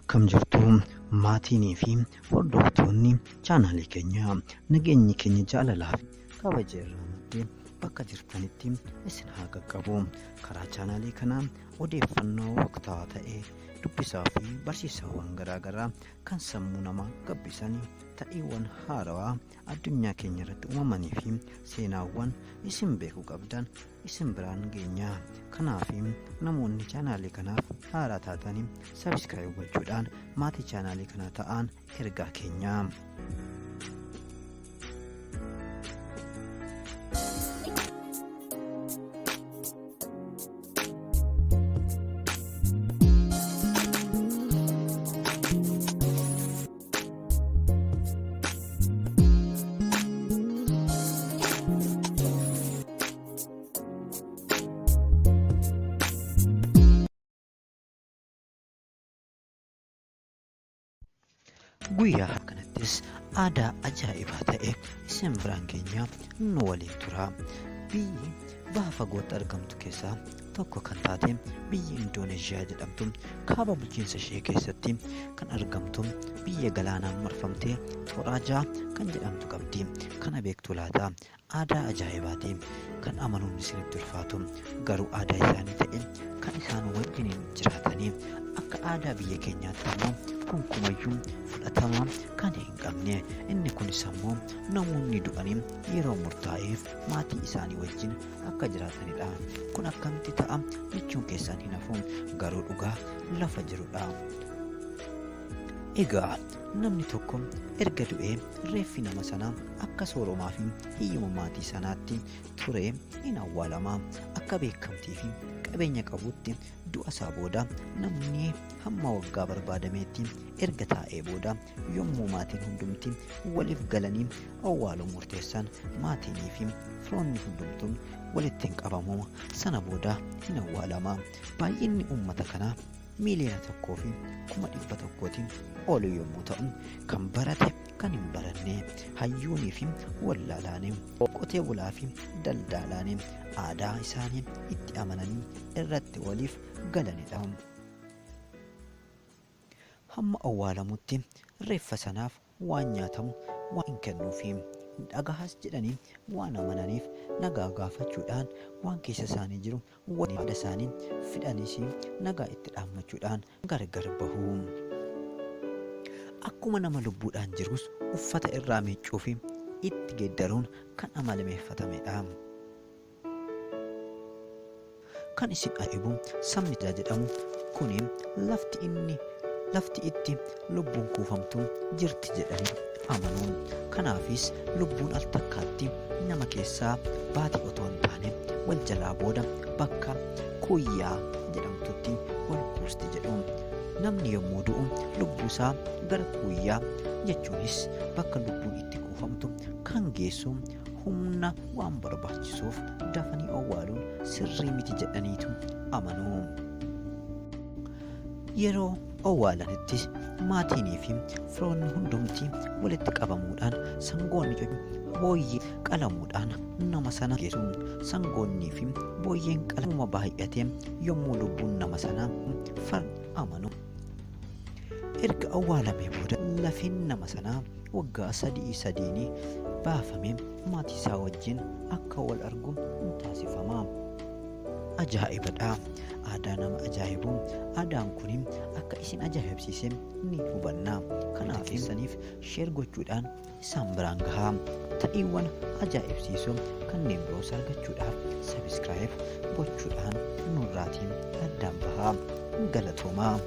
Akkam jirtu maatiinii fi hordoftoonni chaanaalii keenyaa, nageenyi keenya jaalalaa fi kabaja irraa maddee bakka jirtanitti isin haa qaqqabu. Karaa chaanaalii kanaa odeeffannoo waqtaawaa ta'e dubbisaa fi barsiisaawwan garaagaraa kan sammuu namaa gabbisan, ta'iiwwan haarawaa addunyaa keenya irratti uumamanii fi seenaawwan isin beekuu qabdan isin biraan geenya. Kanaaf namoonni chaanaalii kanaaf haaraa taatanii sabiskiraayib gochuudhaan maatii chaanaalii kanaa ta'an ergaa keenya. Guyyaa kanattis aadaa ajaa'ibaa ta'e isin biraan keenya nu waliin tura. Biyyi baha fagootti argamtu keessaa tokko kan taate biyyi Indooneeshiyaa jedhamtu kaaba bulchiinsa ishee keessatti kan argamtu biyya galaanaan marfamtee Toraajaa kan jedhamtu qabdi. Kana beektu laata? Aadaa ajaa'ibaati. Kan amanuun isinitti ulfaatu garuu aadaa isaanii ta'e kan isaan wajjiniin jiraatanii akka aadaa biyya keenyaatti immoo gonkumayyuu fudhatama kan hin qabne. Inni kunis ammoo namoonni du'anii yeroo murtaa'eef maatii isaanii wajjin akka jiraatanidha. Kun akkamitti ta'a jechuun keessan hin hafu, garuu dhugaa lafa jirudha. Egaa namni tokko erga du'ee reeffi nama sanaa akka sooromaa fi hiyyuma maatii sanaatti ture in awwaalama. Akka beekamtii fi qabeenya qabuutti du'a isaa booda namni hamma waggaa barbaadameetti erga taa'ee booda yommuu maatiin hundumti waliif galanii awwaaluu murteessan maatiinii fi firoonni hundumtuun walitti hin qabamu. Sana booda hin awwaalama. Baay'inni uummata kanaa 1,100,000tiin ol yommuu ta'u, kan barate kan hin baranne, hayyuunii fi wallaalaanii, qotee bulaa fi daldaalaanii aadaa isaanii itti amananii irratti waliif galanidha. Hamma awwaalamutti reeffa sanaaf waan nyaatamu waan hin kennuufi. Dhagahas jedhanii waan amananiif nagaa gaafachuudhaan waan keessa isaanii jiru waan yaada isaanii fidhanis nagaa itti dhaammachuudhaan gargar bahu. Akkuma nama lubbuudhaan jirus uffata irraa miiccuu fi itti geeddaruun kan amalameeffatamedha. Kan isin ajaa'ibu sabni jedhamu kuni lafti inni lafti itti lubbuun kuufamtu jirti jedhanii amanu. Kanaafis lubbuun al takkaatti nama keessaa baatii otoo hin taane wal jalaa booda bakka Kuyyaa jedhamtutti wal kuusti jedhu. Namni yommuu du'u lubbuusaa gara Kuyyaa jechuunis bakka lubbuun itti kuufamtu kan geessu humna waan barbaachisuuf dafanii owwaaluun sirrii miti jedhaniitu amanu. Yeroo owwaalanitti maatiinii fi firoonni hundumti walitti qabamuudhaan sangoonni booyyee qalamuudhaan nama sana geessu. Sangoonnii fi booyyeen qalamuma baay'ate yommuu lubbuun nama sanaa far amanu. Erga awwaalamee booda lafeen nama sanaa waggaa sadii sadiin baafamee maatii isaa wajjin akka wal argu in taasifama. Ajaa'ibadha! Aadaa nama ajaa'ibu! Aadaan kun akka isin ajaa'ibsiise ni hubanna. Kanaaf keessaniif sheer gochuudhaan isaan biraan gahaa. Ta'iiwwan ajaa'ibsiisoo kanneen biroos argachuudhaaf sabiskiraayib gochuudhaan nurraatiin addaan bahaa. Galatoomaa!